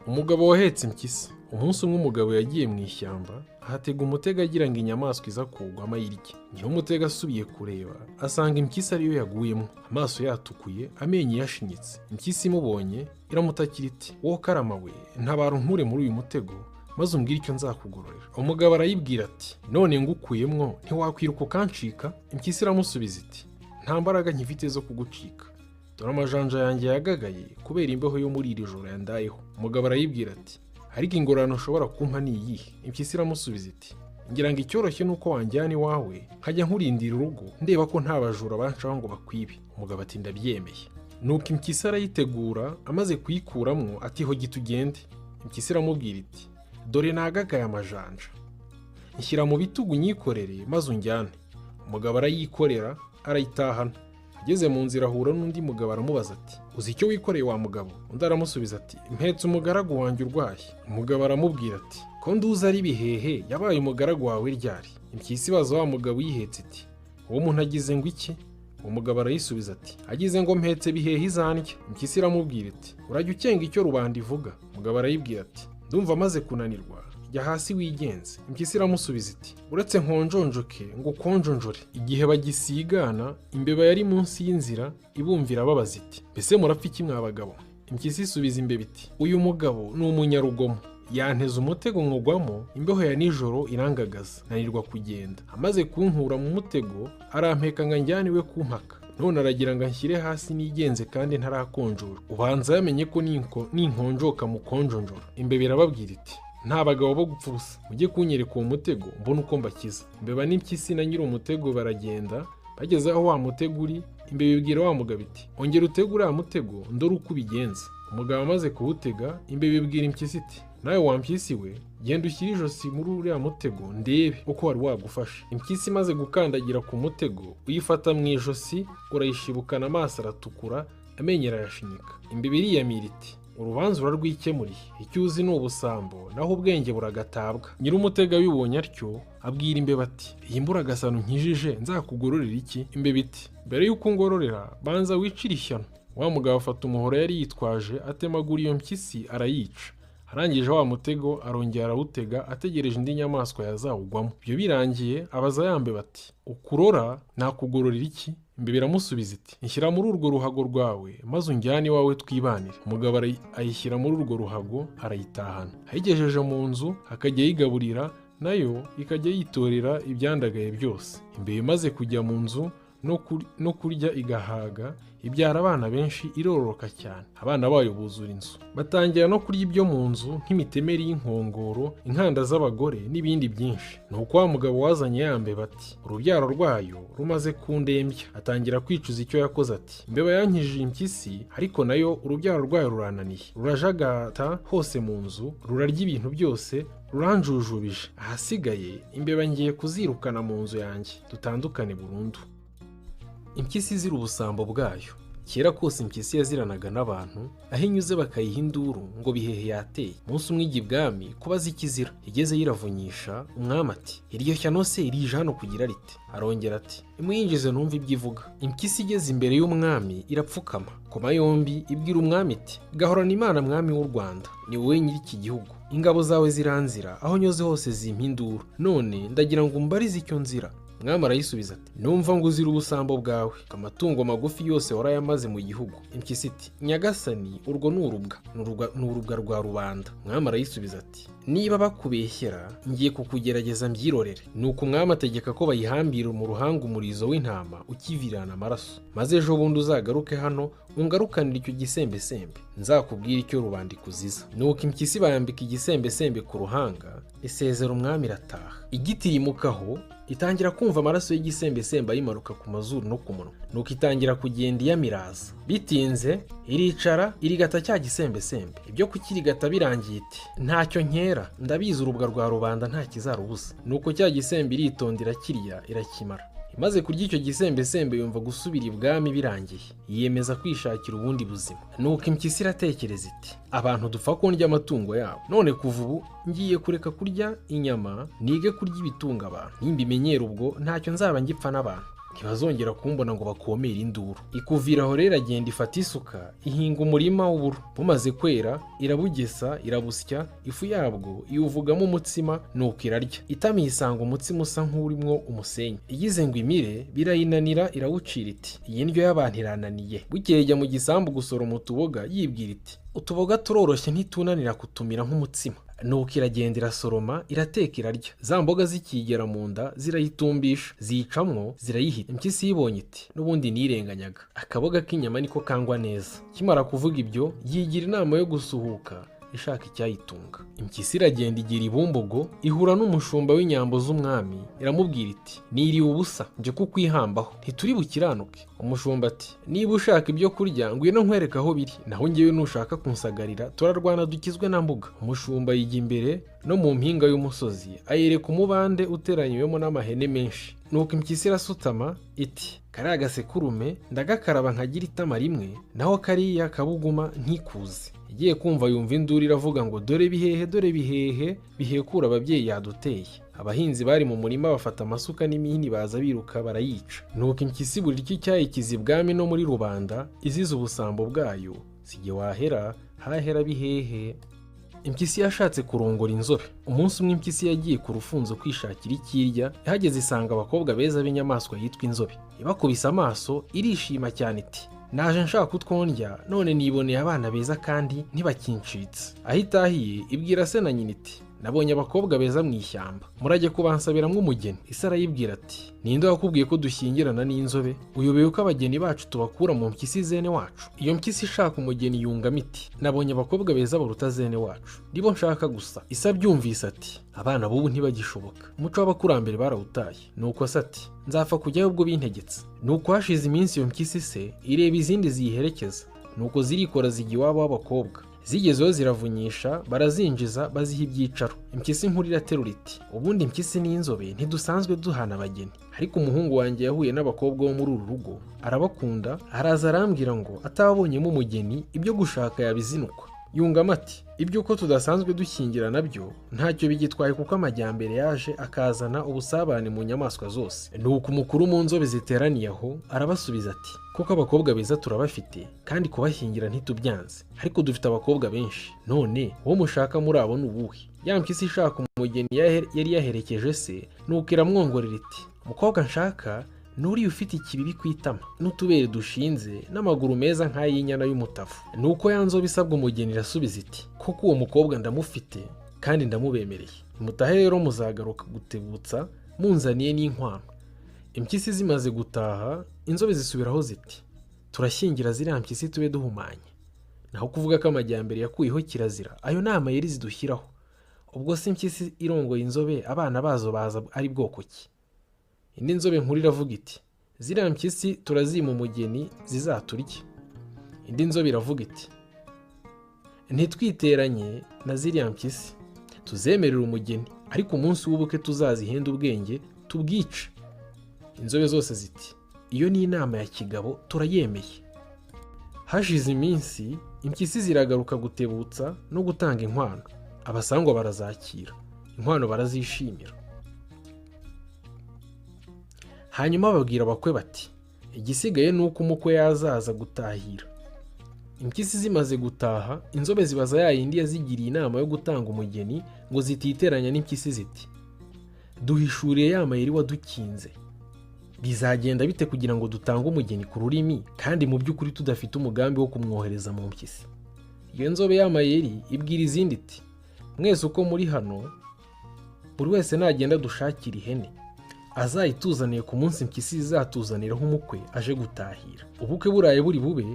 Umugabo wahetse impyisi. Umunsi umwe umugabo yagiye mu ishyamba, ahatega umutego agira ngo inyamaswa iza kugwamo ayirye. Nyir'umutego asubiye kureba, asanga impyisi ariyo yaguyemo, amaso yatukuye, amenyo yashinyitse. Impyisi imubonye iramutakira iti: "Wowe karama we, ntabara unkure muri uyu mutego, maze umbwire icyo nzakugororera." Umugabo arayibwira ati: "None ngukuyemwo ntiwakwiruka ukancika?" Impyisi iramusubiza iti: "Nta mbaraga nkifite zo kugucika, dore amajanja yanjye yagagaye kubera imbeho yo muri iri joro yandayeho." Umugabo arayibwira ati: "Ariko ingororano ushobora kumpa ni iyihe?" Impyisi iramusubiza iti: "Ngira ngo icyoroshye ni uko wanjyana iwawe, nkajya nkurindira urugo, ndeba ko nta bajura bancaho ngo bakwibe." Umugabo ati: "Ndabyemeye." Nuko impyisi arayitegura, amaze kuyikuramwo ati: "Hogi tugende." Impyisi iramubwira iti: "Dore nagagaye amajanja, nshyira mu bitugu nyikorere maze unjyane." Umugabo arayikorera, arayitahana. Ageze mu nzira ahura n'undi mugabo, aramubaza ati: "Uzi icyo wikoreye, wa mugabo?" Undi aramusubiza ati: "Mpetse umugaragu wanjye urwaye." Umugabo aramubwira ati: "Ko nduzi ari bihehe, yabaye umugaragu wawe ryari?" Impyisi ibaza wa mugabo uyihetse iti: "Uwo muntu agize ngo iki?" Uwo mugabo arayisubiza ati: "Agize ngo mpetse bihehe izandya." Impyisi iramubwira iti: "Urajya ukenga icyo rubanda ivuga." Umugabo arayibwira ati: "Ndumva amaze kunanirwa, jya hasi wigenze." Impyisi iramusubiza iti: "Uretse nkonjonjoke ngo ukonjonjore." Igihe bagisigana, imbeba yari munsi y'inzira ibumvira, babaza iti: "Mbese murapfa iki, mwa bagabo?" Impyisi isubiza imbeba iti: "Uyu mugabo ni umunyarugomo, yanteze umutego nkugwamo, imbeho ya nijoro irangagaza, nanirwa kugenda. Amaze kunkura mu mutego, arampeka ngo anjyane iwe kumpaka, none aragira ngo anshyire hasi nigenze kandi ntarakonjora. Ubanza yamenye ko ninkonjoka mukonjonjora." Imbeba irababwira iti: "Nta bagabo bo gupfa ubusa, mujye kunyereka uwo mutego mbone uko mbakiza." Imbeba n'impyisi na nyiri umutego baragenda. Bageze aho wa mutego uri, imbeba ibwira wa mugabo iti: "Ongera utege uriya mutego ndore uko ubigenza." Umugabo amaze kuwutega, imbeba ibwira impyisi iti: "Nawe wa mpyisi we, genda ushyire ijosi muri uriya mutego ndebe uko wari wagufashe." Impyisi imaze gukandagira ku mutego, uyifata mu ijosi urayishibukana, amaso aratukura, amenyo arayashinyika. Imbeba iriyamira iti: "Urubanza urarwikemuriye, icyo uzi ni ubusambo, naho ubwenge buragatabwa." Nyir'umutego abibonye atyo, abwira imbeba ati: "Iyi mburagasano nkijije nzakugororera iki?" Imbeba iti: "Mbere y'uko ungororera, banza wicire ishyano." Wa mugabo afata umuhoro yari yitwaje, atemagura iyo mpyisi, arayica. Arangije, wa mutego arongera arawutega, ategereje indi nyamaswa yazawugwamo. Ibyo birangiye, abaza ya mbeba ati: "Ukurora nakugororera iki?" Imbeba iramusubiza iti: "Nshyira muri urwo ruhago rwawe maze unjyane iwawe twibanire." Umugabo ayishyira muri urwo ruhago, arayitahana. Ayigejeje mu nzu, akajya ayigaburira, nayo ikajya yitorera ibyandagaye byose. Imbeba imaze kujya mu nzu no kurya igahaga, ibyara abana benshi, irororoka cyane. Abana bayo buzura inzu, batangira no kurya ibyo mu nzu nk'imitemeri y'inkongoro, inkanda z'abagore n'ibindi byinshi. Nuko wa mugabo wazanye ya mbeba ati: "Urubyaro rwayo rumaze kundembya." Atangira kwicuza icyo yakoze ati: "Imbeba yankijije impyisi, ariko nayo urubyaro rwayo rurananiye, rurajagata hose mu nzu, rurarya ibintu byose, ruranjujubije. Ahasigaye imbeba ngiye kuzirukana mu nzu yanjye, dutandukane burundu." Impyisi izira ubusambo bwayo. Kera kose impyisi yaziranaga n'abantu, aho inyuze bakayiha induru ngo bihehe yateye. Umunsi umwe ijya ibwami kubaza ikizira. Igeze iravunyisha. Umwami ati: "Iryo shyano se rije hano kugira rite?" Arongera ati: "Imuyinjize numve ibyo ivuga." Impyisi igeze imbere y'umwami irapfukama, koma yombi, ibwira umwami iti: "Gahorana Imana, mwami w'u Rwanda, ni wowe nyiri iki gihugu. Ingabo zawe ziranzira, aho nyoze hose zimpa induru. None ndagira ngo umbarize icyo nzira." Umwami arayisubiza ati: "Numva ngo uzira ubusambo bwawe, amatungo magufi yose warayamaze mu gihugu." Impyisi iti: "Nyagasani, urwo ni urubwa, ni urubwa rwa rubanda." Umwami arayisubiza ati: "Niba bakubeshyera, ngiye kukugerageza mbyirorere." Nuko umwami ategeka ko bayihambira mu ruhanga umurizo w'intama ukivirana amaraso: "Maze ejo bundi uzagaruke hano ungarukanire icyo gisembesembe, nzakubwire icyo rubanda ikuziza." Nuko impyisi bayambika igisembesembe ku ruhanga, isezera umwami, irataha. Igitirimukaho itangira kumva amaraso y'igisembesembe ayimanuka ku mazuru no ku munwa. Nuko itangira kugenda iyamiraza. Bitinze iricara, irigata cya gisembesembe. Ibyo kukirigata birangiye iti: "Ntacyo nkera, ndabizi, urubwa rwa rubanda nta kizarubuza." Nuko cya gisembe iritonda, irakirya, irakimara. Imaze kurya icyo gisembesembe, yumva gusubira ibwami birangiye, yiyemeza kwishakira ubundi buzima. Nuko impyisi iratekereza iti: "Abantu dupfa ko ndya amatungo yabo, none kuva ubu ngiye kureka kurya inyama, nige kurya ibitunga abantu. Nimbimenyera, ubwo ntacyo nzaba ngipfa n'abantu." Ntibazongera kumbona ngo bakomere induru. Ikuvira aho rero, agenda ifata isuka, ihinga umurima w'uburo. Bumaze kwera irabugesa, irabusya, ifu yabwo iwuvugamo umutsima, nuko irarya. Itamiye isanga umutsima usa nk'urimwo umusenyi. Igize ngo imire birayinanira, irawucira iti: "Iyi ndyo y'abantu irananiye." Bukeye ijya mu gisambu gusoroma utuboga, yibwira iti: "Utuboga turoroshye, ntitunanira kutumira nk'umutsima." Nuko iragenda irasoroma, irateka, irarya. Za mboga zikigera mu nda zirayitumbisha, ziyicamwo, zirayihita. Impyisi yibonye iti: "N'ubundi nirenganyaga, akaboga k'inyama niko kangwa neza." Kimara kuvuga ibyo, yigira inama yo gusuhuka ishaka icyayitunga. Impyisi iragenda igira ibumbogo, ihura n'umushumba w'inyambo z'umwami, iramubwira iti: "Niriwe ubusa, nje kukwihambaho, ntituri bukiranuke." Umushumba ati: "Niba ushaka ibyo kurya, ngwino nkwereke aho biri, naho ngewe nushaka kunsagarira turarwana dukizwe na mbuga." Umushumba yijya imbere no mu mpinga y'umusozi, ayereka umubande uteranyiwemo n'amahene menshi. Nuko impyisi irasutama iti: "Kariya gasekurume ndagakaraba nkagira itama rimwe, naho kariya kabuguma ntikuze." Igiye kumva yumva induru iravuga ngo: "Dore bihehe, dore bihehe bihekura ababyeyi yaduteye!" Abahinzi bari mu murima bafata amasuka n'imihini, baza biruka barayica. Nuko impyisi buri icyo cyayikiza ibwami no muri rubanda, izize ubusambo bwayo. Sijye wahera hahera bihehe. Impyisi yashatse kurongora inzobe. Umunsi umwe impyisi yagiye ku rufunzo kwishakira ikirya. Ihageze isanga abakobwa beza b'inyamaswa yitwa inzobe. Ibakubise amaso irishima cyane iti: "Naje nshaka utwondya, none niboneye abana beza kandi ntibakincitse." Aho itahiye ibwira se na nyina iti: "Nabonye abakobwa beza mu ishyamba, murajye kubansabiramo umugeni." Ise arayibwira ati: "Ninde wakubwiye ko dushyingirana n'inzobe? Uyobewe ko abageni bacu tubakura mu mpyisi zene wacu?" Iyo mpyisi ishaka umugeni yungamo iti: "Nabonye abakobwa beza baruta zene wacu, nibo nshaka gusa." Ise abyumvise ati: "Abana b'ubu ntibagishoboka, umuco w'abakurambere barawutaye." Nuko se ati: "Nzapfa kujyayo ubwo bintegetse." Nuko hashize iminsi, iyo mpyisi se ireba izindi ziyiherekeza, nuko zirikora zijya iwabo w'abakobwa. Zigezeho ziravunyisha, barazinjiza, baziha ibyicaro. Impyisi nkuru iraterura iti: "Ubundi impyisi n'inzobe ntidusanzwe duhana abageni, ariko umuhungu wanjye yahuye n'abakobwa bo muri uru rugo arabakunda, araza arambwira ngo atababonyemo umugeni ibyo gushaka yabizinukwa." Yungamo ati: "Iby'uko tudasanzwe dushyingira nabyo ntacyo bigitwaye, kuko amajyambere yaje akazana ubusabane mu nyamaswa zose." Nuko umukuru mu nzobe ziteraniye aho arabasubiza ati: "Koko abakobwa beza turabafite, kandi kubashyingira ntitubyanze, ariko dufite abakobwa benshi. None uwo mushaka muri abo ni uwuhe?" Ya mpyisi ishaka umugeni yari yaherekeje se, nuko iramwongorera iti: "Umukobwa nshaka nuriya ufite ikibibi ku itama n'utubere dushinze n'amaguru meza nk'ay'inyana y'umutavu." Nuko ya nzobe isabwa umugeni irasubiza iti: "Koko uwo mukobwa ndamufite kandi ndamubemereye. Mutahe rero, muzagaruka gutebutsa munzaniye n'inkwano." Impyisi zimaze gutaha, inzobe zisubiraho ziti: "Turashyingira ziriya mpyisi tube duhumanye. Naho kuvuga ko amajyambere yakuyeho kirazira, ayo ni amayeri zidushyiraho. Ubwo se impyisi irongoye inzobe, abana bazo baza ari bwoko ki?" Indi nzobe nkuru iravuga iti: "Ziriya mpyisi turazima umugeni zizaturye." Indi nzobe iravuga iti: "Ntitwiteranye na ziriya mpyisi, tuzemerere umugeni, ariko umunsi w'ubukwe tuzazihenda ubwenge tubwice." Inzobe zose ziti: "Iyo ni inama ya kigabo, turayemeye." Hashize iminsi impyisi ziragaruka gutebutsa no gutanga inkwano. Abasangwa barazakira, inkwano barazishimira. Hanyuma babwira abakwe bati: "Igisigaye ni uko umukwe yazaza gutahira." Impyisi zimaze gutaha, inzobe zibaza ya yindi yazigiriye inama yo gutanga umugeni ngo zititeranya n'impyisi ziti: "Duhishuriye ya mayeri wadukinze. Bizagenda bite kugira ngo dutange umugeni ku rurimi, kandi mu by'ukuri tudafite umugambi wo kumwohereza mu mpyisi?" Iyo nzobe y'amayeri ibwira izindi iti: "Mwese uko muri hano, buri wese nagenda dushakira ihene, azayituzaniye ku munsi impyisi zizatuzaniraho umukwe aje gutahira. Ubukwe buraye buri bube,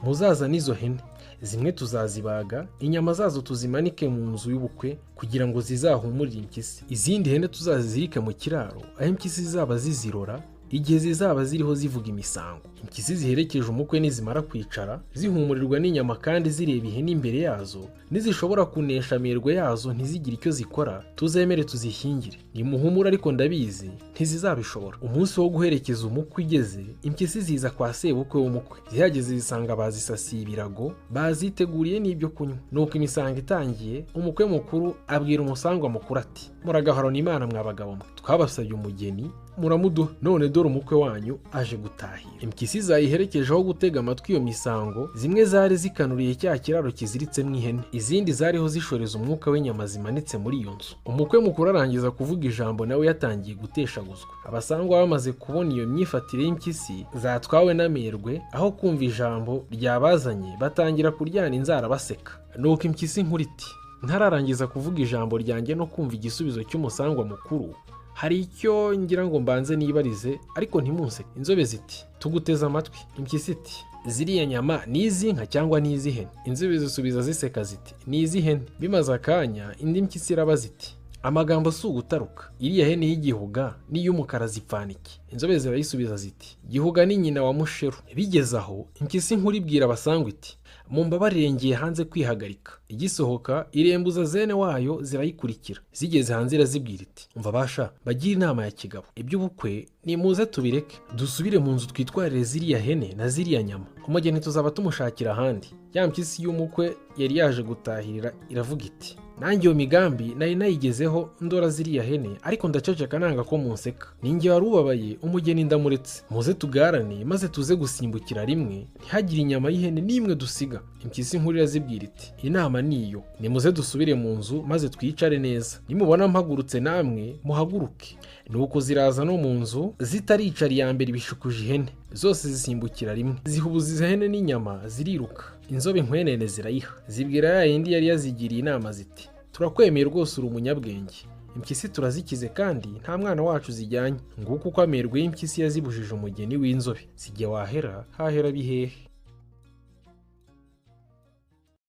muzazane izo hene. Zimwe tuzazibaga, inyama zazo tuzimanike mu nzu y'ubukwe kugira ngo zizahumurire impyisi. Izindi hene tuzazizirike mu kiraro aho impyisi zizaba zizirora igihe zizaba ziriho zivuga imisango. Impyisi ziherekeje umukwe nizimara kwicara zihumurirwa n'inyama kandi zireba ihene imbere yazo, nizishobora kunesha amerwe yazo ntizigire icyo zikora, tuzemere tuzishyingire. Nimuhumure ariko ndabizi ntizizabishobora." Umunsi wo guherekeza umukwe ugeze, impyisi ziza kwa sebukwe w'umukwe. Zihageze zisanga bazisasiye ibirago, baziteguriye n'ibyo kunywa. Nuko imisango itangiye, umukwe mukuru abwira umusangwa mukuru ati: "Muragahorana Imana mwa bagabo mwe, twabasabye umugeni muramuduha, none dore Dore umukwe wanyu aje gutahira. Impyisi zayiherekeje aho gutega amatwi iyo misango, zimwe zari zikanuriye cya kiraro kiziritsemo ihene, izindi zariho zishoreza umwuka w'inyama zimanitse muri iyo nzu. Umukwe mukuru arangiza kuvuga ijambo, nawe yatangiye guteshaguzwa. Abasangwa bamaze kubona iyo myifatire y'impyisi zatwawe n'amerwe, aho kumva ijambo ryabazanye batangira kuryana inzara baseka. Nuko impyisi nkuru iti: "Ntararangiza kuvuga ijambo ryanjye no kumva igisubizo cy'umusangwa mukuru, hari icyo ngira ngo mbanze nibarize, ariko ntimunseke." Inzobe ziti: "Tuguteze amatwi." Impyisi iti: "Ziriya nyama ni iz'inka cyangwa ni iz'ihene?" Inzobe zisubiza ziseka ziti: "Ni iz'ihene." Bimaze akanya, indi mpyisi irabaza iti: "Amagambo si ugutaruka, iriya hene y'igihuga n'iy'umukara zipfana iki?" Inzobe zirayisubiza ziti: "Gihuga ni nyina wa Musheru." Bigeze aho, impyisi nkuru ibwira abasangwa iti: "Mumbabarire, ngiye hanze kwihagarika." Igisohoka irembuza zene wayo zirayikurikira. Zigeze hanze irazibwira iti: "Umva basha, bagire inama ya kigabo, iby'ubukwe nimuze tubireke, dusubire mu nzu twitwarire ziriya hene na ziriya nyama, umugeni tuzaba tumushakira ahandi." Ya mpyisi y'umukwe yari yaje gutahirira iravuga iti: "Nanjye iyo migambi nari nayigezeho ndora ziriya hene, ariko ndaceceka nanga ko munseka. Ninjye wari ubabaye, umugeni ndamuretse. Muze tugarane maze tuze gusimbukira rimwe, ntihagire inyama y'ihene n'imwe dusiga." Impyisi nkuru irazibwira iti: "Inama ni iyo, nimuze dusubire mu nzu maze twicare neza, nimubona mpagurutse namwe muhaguruke." Nuko ziraza no mu nzu, zitaricara iya mbere ibishukuje ihene, zose zisimbukira rimwe, zihubuza izo hene n'inyama ziriruka. Inzobe inkwenene zirayiha, zibwira ya yindi yari yazigiriye inama ziti: "Turakwemeye rwose, uri umunyabwenge, impyisi turazikize kandi nta mwana wacu zijyanye." Nguko uko amerwe y'impyisi yazibujije umugeni w'inzobe. Sijye wahera hahera bihehe.